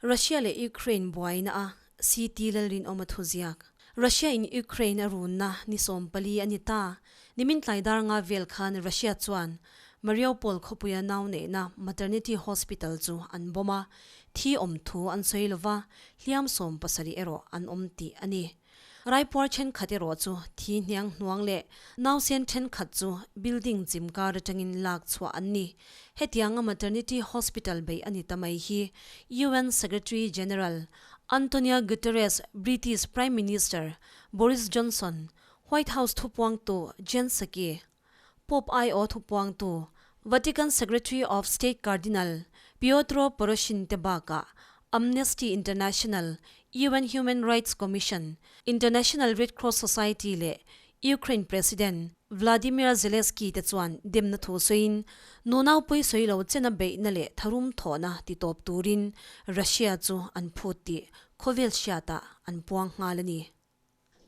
Russia leh Ukraine buaina a CT Lalrinawma thuziak. Russia in Ukraine a runna ni 14 a ni ta. Nimin tlai dar nga vel khan Russia chuan Mariupol khawpuia nau neihna maternity hospital chu an bomb a, thi awm thu an sawi lova, hliam 17 erawh an awm tih a ni. Raipuar thenkhat erawh chu thi hniang hnuang leh nausen thenkhat chu building chim kar atangin lak chhuah an ni. Hetianga maternity hospital beih a ni ta mai hi UN Secretary General Antonio Guterres, British Prime Minister Boris Johnson, White House thupuangtu Jen Psaki, Pope aiawh thupuangtu Vatican Secretary of State Cardinal Pietro Parolin te bakah Amnesty International, UN Human Rights Commission, International Red Cross Society leh Ukraine President Vladimir Zelensky te chuan demna thu sawiin nunau pawi sawi lo chena beihna leh tharum thawhna ti tawp turin Russia chu an phut tih khawvel hriatah an puang nghal a ni.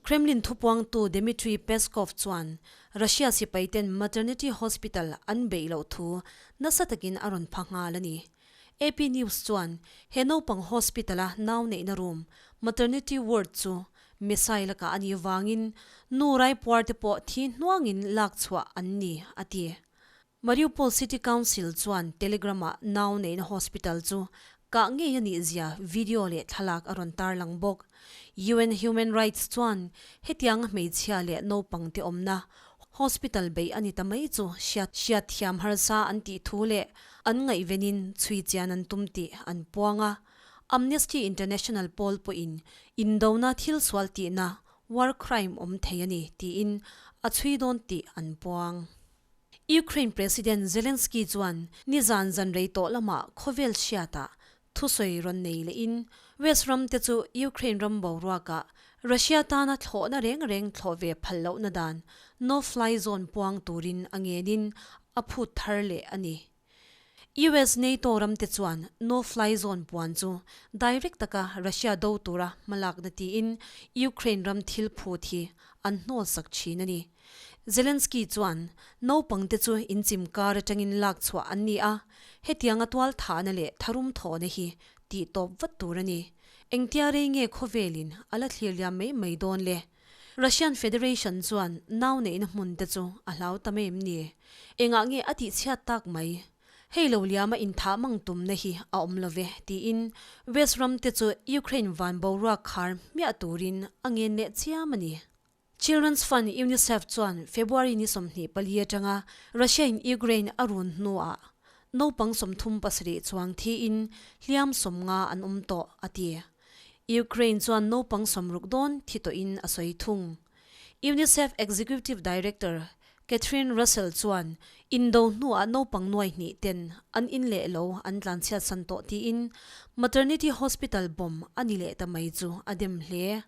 Kremlin thupuangtu Dmitry Peskov chuan Russia sipaiten maternity hospital an beih loh thu nasa takin a rawn pha nghal a ni. AP News chuan he naupang hospital-a nau neihna room, maternity ward chu missile lakah a nih vangin nu raipuar te pawh thi hnuangin lak chhuah an ni, a ti. Mariupol City Council chuan Telegram-ah nau neihna hospital chu kah ngei a nih zia video leh thlalak a rawn tarlang bawk. UN Human Rights chuan hetianga hmeichhia leh naupang te awmna hospital beih a ni ta mai chu hriat hriat thiam harsa an tih thu leh an ngaihvenin chhui chian an tum tih an puang a. Amnesty International pawl pawhin indona thil sual tihna war crime awm thei a ni tiin a chhui dawn tih an puang. Ukraine President Zelensky chuan nizan zan rei tawh lamah khawvel hriatah thusawi rawn nei lehin West ram te chu Ukraine ram boruakah Russia tana thlawhna reng reng thlawh ve phal lohna dan no-fly zone puang turin a ngenin a phut thar leh a ni. US NATO ram te chuan no-fly zone puan chu direct taka Russia do tura hmalakna tiin Ukraine ram thil phut hi an hnawlsak thin a ni. Zelensky chuan naupang te chu inchim kar atangin lak chhuah an ni a, hetianga tual thahna leh tharum thawhna hi tih tawp vat tur a ni. Engtia rei nge khawvelin a la thlir liam mai mai dawn le? Russian Federation chuan nau neihna hmun te chu a hlau ta mai em ni? Engah nge a tihchhiat tak mai? Hei lo liama inthah mang tumna hi a awm lo ve, tiin West ram te chu Ukraine van boruak khar hmiah turin a ngen leh chiam a ni. Children's Fund UNICEF chuan February ni 24 atanga Russia in Ukraine a run hnuah naupang 37 chuang thiin hliam 50 an awm tawh, a ti. Ukraine chuan naupang 60 dawn thi tawhin a sawi thung. UNICEF Executive Director Catherine Russell chuan indo hnuah naupang nuai hnih ten an in leh lo an tlanchhiat san tawh tiin maternity hospital bomb a ni leh ta mai chu a dem hle.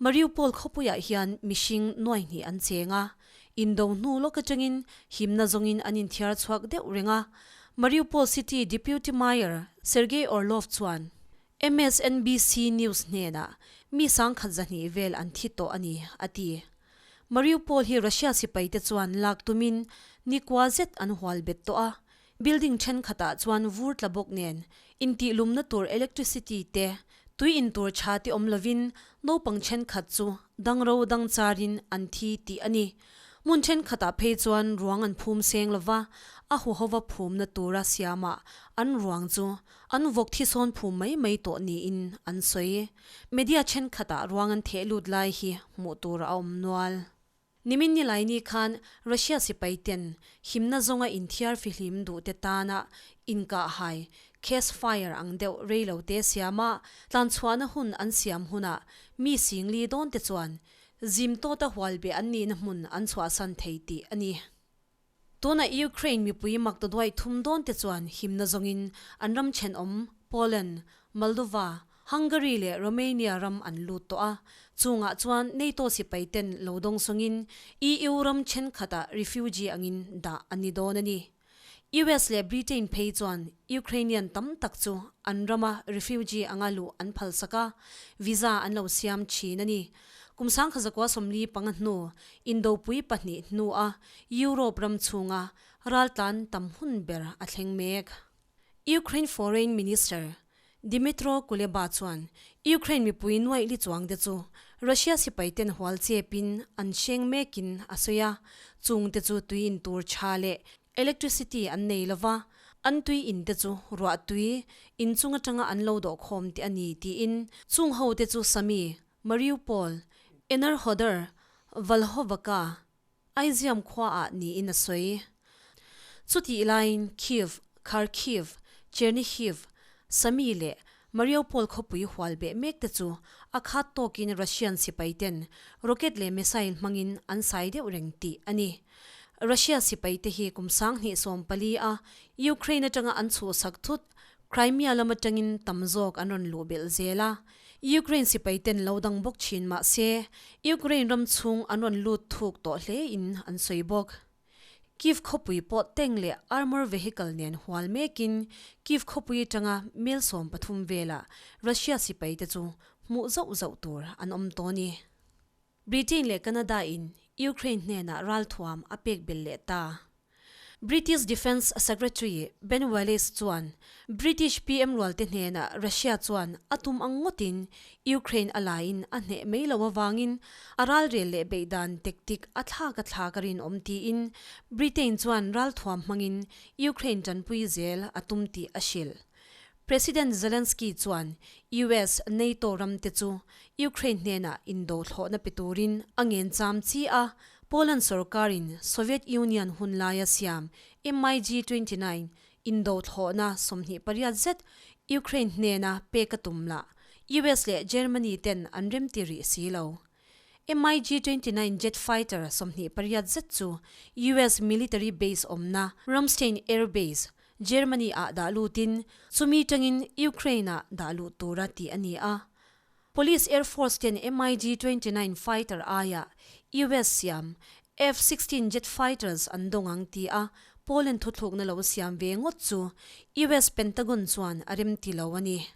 Mariupol khawpuiah hian mihring nuai hnih an cheng a, indo hnu lawk atangin himna zawngin an inthiar chhuak deuh reng a. Mariupol City Deputy Mayor Sergei Orlov chuan MSNBC News hnenah mi 1200 vel an thi tawh a ni, a ti. Mariupol hi Russia sipaite chuan lak tumin ni kua zet an hual bet tawh a, Building thenkhatah chuan vur tla bawk nen intihlumna tur electricity te, tui in tur tha te awm lovin naupang thenkhat chu dangro dang charin an thi tih a ni. Hmun thenkhatah phei chuan ruang an phum seng lova, a huhova phumna tura siamah an ruang chu an vawk thisawn phum mai mai tawh niin an sawi. Media thenkhatah ruang an theh lut lai hi hmuh tur a awm nual. Nimin Nilaini khan Russia sipai ten himna zawnga inthiar fihlim duh te tana inkah hai, case fire ang deuh rei lo te siama tlanchhuahna hun an siam hunah mi singli dawn te chuan zim tawta hual beh an nihna hmun an chhuahsan thei tih a ni. Tuna Ukraine mipui mak ta duai thum dawn te chuan himna zawngin an ram thenawm Poland, Moldova, Hungary leh Romania ram an lut tawh a, chungah chuan NATO sipai ten lo dawng sawngin EU ram thenkhatah refugee angin dah an ni dawn a ni. US leh Britain phei chuan Ukrainian tam tak chu an rama refugee anga luh an phalsak a, visa an lo siam thin a ni. Kum 1945 hnu Indopui pahnih hnua Europe ram chhunga raltlan tam hun ber a thleng mek. Ukraine Foreign Minister. Dmytro Kuleba chuan Ukraine mipui nuaih li chuang te chu Russia sipai ten hual chepin an hreng mekin a sawi a, chung te chu tui in tur tha leh electricity an nei lova, an tui in te chu ruah tui in chung atanga an lo dawh khawm te a ni tiin chung ho te chu Sami, Mariupol, Enerhodar, Valhovaka, Aiziam khuaah niin a sawi. Chutih laiin Kyiv, Kharkiv, Chernihiv, Sami leh Mariupol khawpui hual beh mek te chu a khat tawkin Russian sipai ten rocket leh missile hmangin an sai deuh reng tih a ni. Russia sipai te hi kum 2014 a Ukraine atanga an chhuhsak thut Crimea lam atangin tam zawk an rawn luh belh zel a, Ukraine sipai ten lo dang bawk thin mah se, Ukraine ram chhung an rawn lut thuk tawh hle in an sawi bawk. Kyiv khawpui pawh tank leh armour vehicle nen hual mekin Kyiv khawpui atanga mel 13 velah Russia sipai te chu hmuh zauh zauh tur an awm tawh a ni. Britain leh Canada in Ukraine hnenah ralthuam a pek belh leh ta. British Defence Secretary Ben Wallace chuan British PM rualte hnenah Russia chuan a tum ang ngawtin Ukraine a laiin a hneh mai lo avangin a ralrel leh beihdan tactic a thlak a thlak a rinawm tiin Britain chuan ralthuam hmangin Ukraine tanpui zel a tum tih a hrilh. President Zelensky chuan US, NATO ramte chu Ukraine hnenah indo thlawhna pe turin a ngen cham chi a, Poland sorkarin Soviet Union hun laia siam MiG 29 indo thlawhna 28 zet Ukraine hnena pek a tum lah US leh Germany ten an remti rih si lo. MiG 29 jet fighter 28 zet chu US military base awmna Ramstein Air Base, Germany ah dah lutin chumi tangin Ukraine ah dah luh tura tih a ni a. Police Air Force ten MiG 29 fighter aiah US siam F 16 jet fighters an dawng ang ti a Poland thuthlukna lo siam ve ngawt chu US Pentagon chuan a remti lo a ni.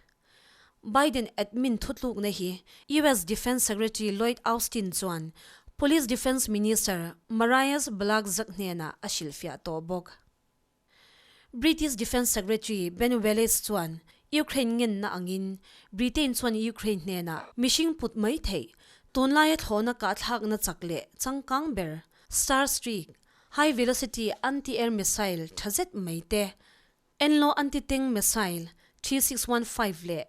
Biden admin thutlukna hi US Defence Secretary Lloyd Austin chuan Police Defence Minister Marius Błaszczak hnenah a hrilhfiah tawh bawk. British Defence Secretary Ben Wallace chuan Ukraine ngenna angin Britain chuan Ukraine hnenah mihring put mai theih tunlaia thlawhna kahthlakna chak leh changkang ber Starstreak high velocity anti-air missile tha zet mai te Enlo anti-tank missile 3615 leh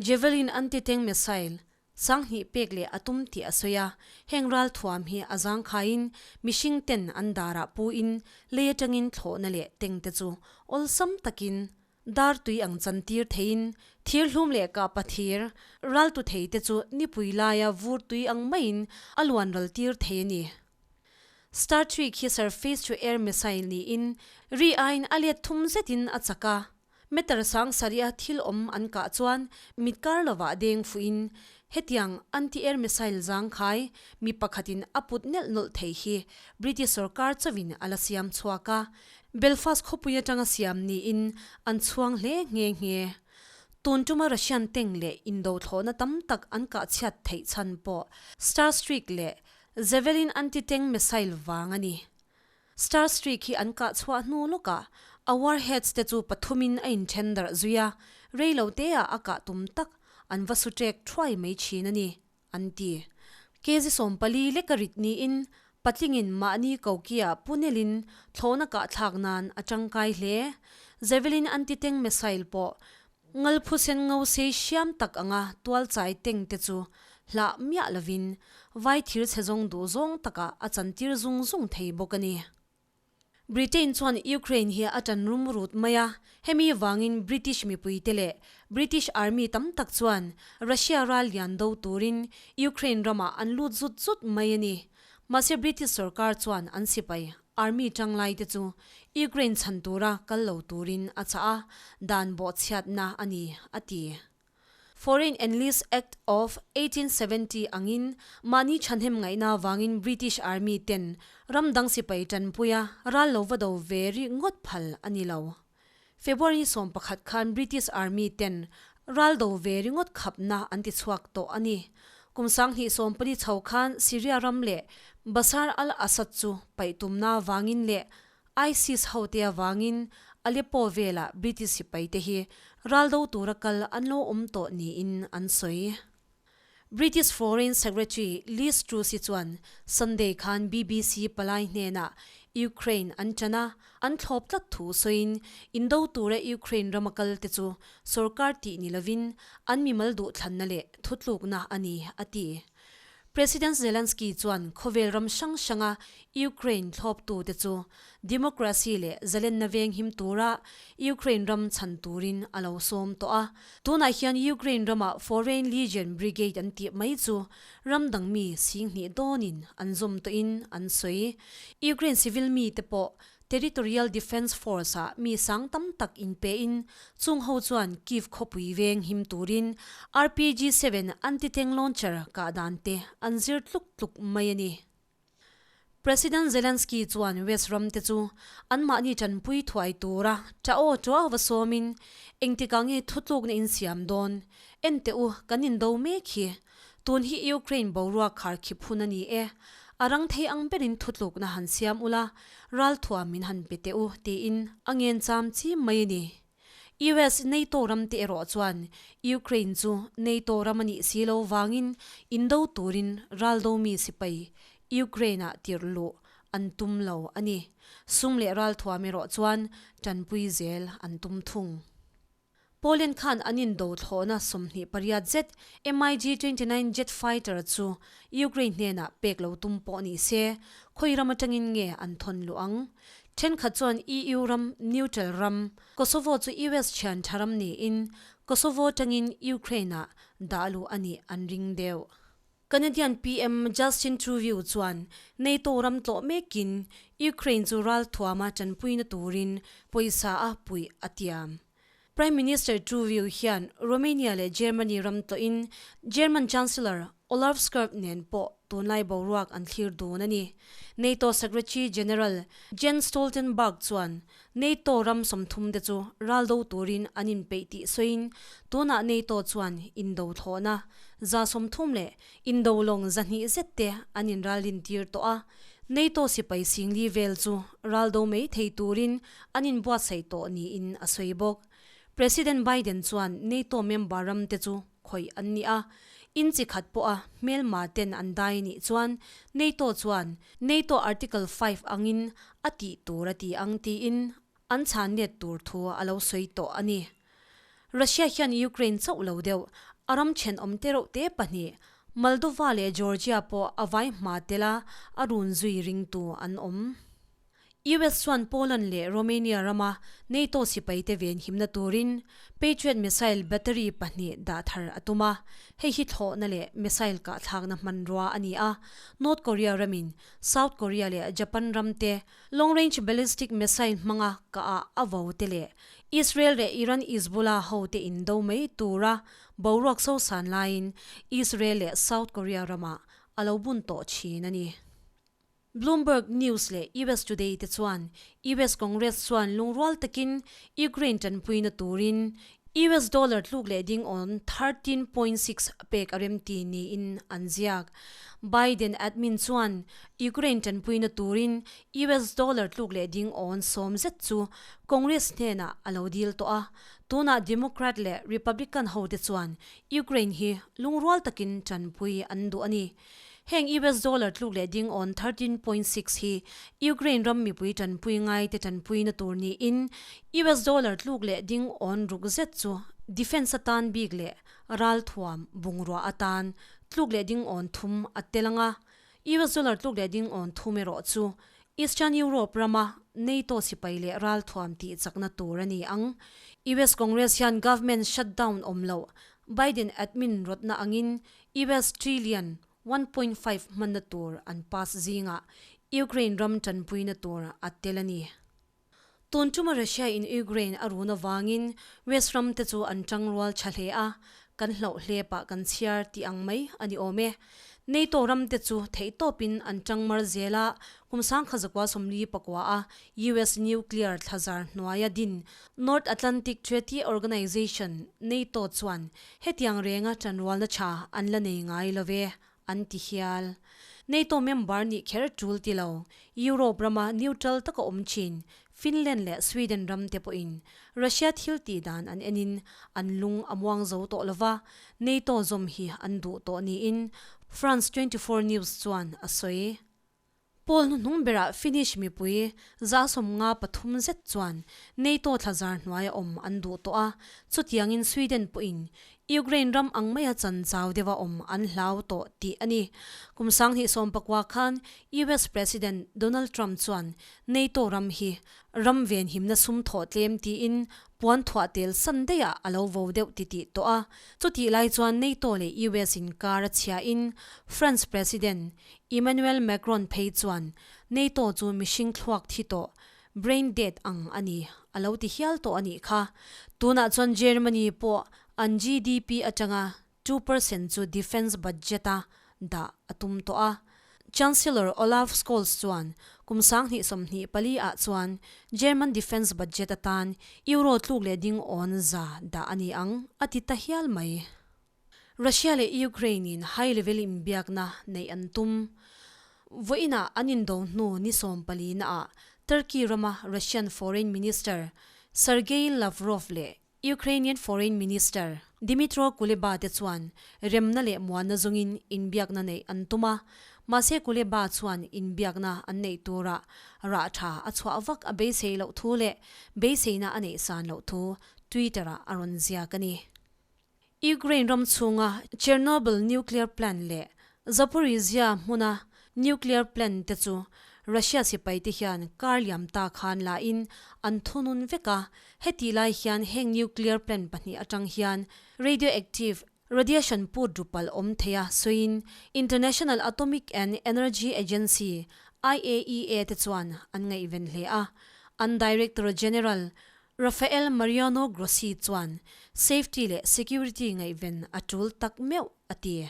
Javelin anti-tank missile 2000 pek leh a tum tih a sawi a, heng ralthuam hi a zangkhaiin mihring ten an darah puin lei atangin thlawhna leh tank te chu awlsam takin dar tui ang chantir theiin thir hlum leh kahpa thir raltu thei te chu nipui laia vur tui ang maiin a luan ral tir thei a ni. Star Trek hi surface to air missile niin ri aiin a let thum zetin a chak a, meter sang sarih a thil awm an kah chuan mit kar lovah deng fuhin hetiang anti-air missile zangkhai mi pakhatin a put nelh nawlh thei hi British sorkar chauhin a la siam chhuak a, Belfast khawpui atanga siam niin an chhuang hle nghe nghe. Tun tuma Russian tank leh indo thlawhna tam tak an kah chhiat theih chhan pawh Starstreak leh Javelin anti-tank missile vang a ni. Starstreak hi an kah chhuah hnu lawkah a warheads te chu pathumin a inthen darh zui a, rei lo teah a kah tum tak an va su ṭek thuai mai thin a ni, an ti. Kg 14 leka rit niin patlingin mahni kokiah punelin thlawhna kahthlak nan a tangkai hle. Javelin anti-tank missile pawh Ngalphusen ngo sei hriam tak anga tualchai teng te chu hlah miah lovin vai thir chhe zawng duh zawng takah a chantir zung zung thei bawk a ni. Britain chuan Ukraine hi a tan rum rut mai a, hemi vangin British mipuite leh British Army tam tak chuan Russia ral lian do turin Ukraine ramah an lut zut zut mai a ni. Mahse British sorkar chuan an sipai Army tanglai te chu Ukraine chhan tura kal lo turin a chah a, dan bawhchhiatna a ni, a ti. Foreign Enlist Act of 1870 angin mahni thahnem ngaihna vangin British Army ten ram dang sipai tanpuia ral lo va do ve ri ngawt phal a ni lo. February 11 khan British Army ten ral do ve ringawt khapna an ti chhuak tawh a ni. Kum 2014 chho khan Syria ram leh Bashar al-Assad chu paih tumna vangin leh ISIS hote avangin Aleppo velah British sipaite hi ral do tura kal an lo awm tawh niin an sawi. British Foreign Secretary Liz Truss-i chuan Sunday khan BBC palai hnenah Ukraine an ṭan a, an thlawp tlat thu sawiin indo tura Ukraine rama kalte chu sorkar tih ni lovin an mimal duhthlanna leh thutlukna a ni, a ti. President Zelensky chuan khawvel ram hrang hranga Ukraine thlawptute chu democracy leh zalenna venghim tura Ukraine ram chhan turin a lo sawm tawh a. Tunah hian Ukraine rama Foreign Legion Brigade an tih mai chu ram dang mi singhnih dawnin an zawm tawhin an sawi. Ukraine civil mite pawh Territorial Defence Force-ah mi sang tam tak inpein chung ho chuan Kyiv khawpui veng him turin RPG-7 anti-tank launcher kah dan te an zir tluk tluk mai a ni. President Zelensky chuan West ram te chu anmahni tanpui thuai tura tah aw tuau va sawmin engtikah nge thutlukna insiam dawn? En teh u, kan indo mek hi. Tun hi Ukraine boruak kharkhip hun a ni e. A rang thei ang berin thutlukna han siam ula, ralthuam min han pe teh u, tiin a ngen cham chim mai a ni. US NATO ramte erawh chuan Ukraine chu NATO ram a nih si lo vangin indo turin raldomi sipai Ukraine-ah tirh luh an tum lo a ni. Sum leh ralthuam erawh chuan tanpui zel an tum thung. Poland khan an indo thlawhna 28 zet MiG 29 jet fighter chu Ukraine hnenah pek lo tum pawh ni se, khawi ram atangin nge an thawn luh ang? Thenkhat chuan EU ram neutral ram Kosovo chu US thian tha ram niin Kosovo atangin Ukraine-ah dah luh a nih an ring deuh. Canadian PM Justin Trudeau chuan NATO ram tlawh mekin Ukraine chu ralthuama tanpuina turin pawisa a puih a tiam. Prime Minister Trudeau hian Romania leh Germany ram tlawhin German Chancellor Olaf Scholz nen pawh tunlai boruak an thlir dun a ni. NATO Secretary General Jens Stoltenberg chuan NATO ram 30 te chu ral do turin an inpeih tih sawiin tunah NATO chuan indo thlawhna 30 leh indo lawng 200 zet te an inralin tir tawh a. NATO sipai singli vel chu ral do mai thei turin an inbuatsaih tawh niin a sawi bawk. President Biden chuan NATO member ram te chu khawih an ni a, in chi khat pawha hmelma ten an dai nih chuan NATO chuan NATO Article 5 angin a tih tur a ti ang tiin an chhan let tur thu a lo sawi tawh a ni. Russia hian Ukraine chauh lo deuh a ram thenawm te reuh te pahnih Moldova leh Georgia pawh a vai hma tela a run zui ringtu an awm. US chuan Poland leh Romania rama NATO sipaite venhimna turin Patriot missile battery pahnih dah thar a tum a, hei hi thlawhna leh missile kahthlakna hmanrua a ni a. North Korea ramin South Korea leh Japan ramte long-range ballistic missile hmanga kah a vo te leh Israel leh Iran-Hezbollah hote indo mai tura boruak sosan laiin Israel leh South Korea ramah a lo bun tawh thin a ni. Bloomberg News leh US Today te chuan US Congress chuan lungrual takin Ukraine tanpuina turin US dollar tluk leh ding awn 13.6 pek a remti niin an ziak. Biden admin chuan Ukraine tanpuina turin US dollar tluk leh ding awn 10 zet chu Congress hnenah a lo dil tawh a. Tunah Democrat leh Republican hote chuan Ukraine hi lungrual takin tanpui an duh a ni. Heng US dollar tluk leh ding awn 13.6 hi Ukraine ram mipui tanpui ngai te tanpuina tur niin US dollar tluk leh ding awn ruk zet chu defence atan bik leh ralthuam bungrua atan tluk leh ding awn thum a tel anga US dollar tluk leh ding awn thum erawh chu Eastern Europe rama NATO sipai leh ralthuam tih chakna tur a ni ang. US Congress hian government shutdown awm loh Biden admin rawtna angin US trillion 1.5 hmanna tur an pass zingah Ukraine ram tanpuina tur a tel a ni. Tun tuma Russia in Ukraine a run avangin West ram te chu an tangrual tha hle a, kan hlauh hlepah kan chhiar tih ang mai a ni awm e. NATO ram te chu theihtawpin an tangmar zel a, kum 1949 a US nuclear thlazar hnuaia din North Atlantic Treaty Organization, NATO, chuan hetiang renga tanrualna tha an la nei ngai lo ve, an ti hial. NATO member nih kher tul ti lo, Europe rama neutral taka awm thin. Finland leh Sweden ram te pawhin Russia thil tih dan an enin an lung a muang zo tawh lova, NATO zawm hi an duh tawh niin France 24 News chuan a sawi. Pawl hnuhnung berah Finnish mipui 53 zet chuan NATO thlazar hnuaia awm an duh tawh a, chutiangin Sweden pawhin Ukraine ram ang maia chan chau deuha awm an hlau tawh tih a ni. Kum 2019 khan US President Donald Trump chuan NATO ram hi ram venhimna sum thawh tlem tiin puan thuah tel san daihah a lo vo deuh titih tawh a. Chutih lai chuan NATO leh US inkar a chhiahin France President Emmanuel Macron phei chuan NATO chu mihring thluak thi tawh, brain dead ang a ni, a lo ti hial tawh a nih kha. Tunah chuan Germany pawh an GDP atanga 2% chu defence budget-a dah a tum tawh a. Chancellor Olaf Scholz chuan kum 2024 ah chuan German defence budget atan euro tluk leh ding awn za dah a ni ang a ti ta hial mai. Russia leh Ukraine in high level inbiakna neih an tum. Vawiinah an indo hnu ni 14 na ah Turkey rama Russian Foreign Minister Sergei Lavrov leh Ukrainian Foreign Minister Dmytro Kuleba te chuan remna leh muanna zawngin inbiakna neih an tum a, mahse Kuleba chuan inbiakna an neih turah rah tha a chhuah vak a beisei loh thu leh beiseina a neih san loh thu Twitter-ah a rawn ziak a ni. Ukraine ram chhunga Chernobyl nuclear plant leh Zaporizhzhia hmuna nuclear plant te chu Russia sipai te hian kar liam ta khan lahin an thunun vek a, hetih lai hian heng nuclear plant pahnih atang hian radioactive radiation put ru palh awm thei a sawiin International Atomic and Energy Agency, IAEA, te chuan an ngaihven hle a, an Director General Rafael Mariano Grossi chuan safety leh security ngaihven a tul tak meuh a ti.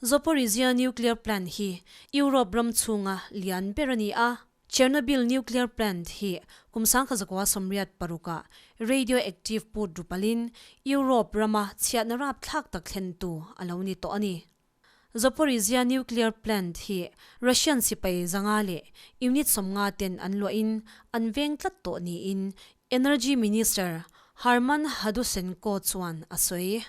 Zaporizhzhia nuclear plant hi Europe ram chhunga lian ber a ni a, Chernobyl nuclear plant hi kum 1986 ah radioactive put rupalin Europe rama chhiatna rapthlak tak thlentu a lo ni tawh a ni. Zaporizhzhia nuclear plant hi Russian sipai 500 leh unit 50 ten an luahin an veng tlat tawh niin Energy Minister Herman Hadusenko chuan a sawi.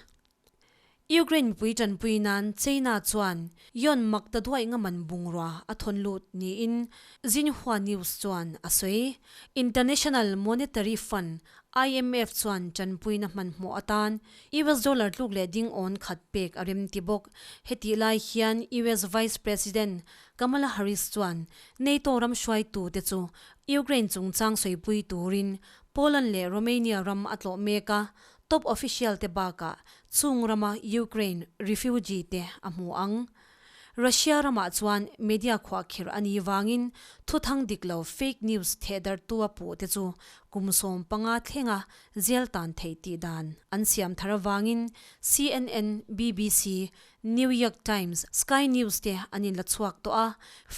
Ukraine mipui tanpui nan China chuan yuan mak ta duaih ngaman bungrua a thawn lut niin Xinhua News chuan a sawi. International Monetary Fund, IMF, chuan tanpuina hmanhmawh atan US dollar tluk leh ding awn khat pek a rem ti bawk. Hetih lai hian US Vice President Kamala Harris chuan NATO ram hruaitute chu Ukraine chungchang sawipui turin Poland leh Romania ram a tlawh mek a, top official te bakah chung rama Ukraine refugee te a hmu ang. Russia ramah chuan media khuahkhirh a nih vangin thuthang dik lo fake news thehdarhtu a puh te chu kum 15 thlenga jail tan theih tih dan an siam thar avangin CNN, BBC, New York Times, Sky News te an inla chhuak tawh a,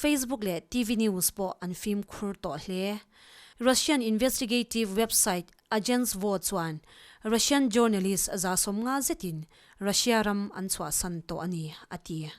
Facebook leh TV news pawh an fimkhur tawh hle. Russian investigative website Agentstvo chuan Russian journalist 150 zetin Russia ram an chhuahsan tawh a ni, a ti.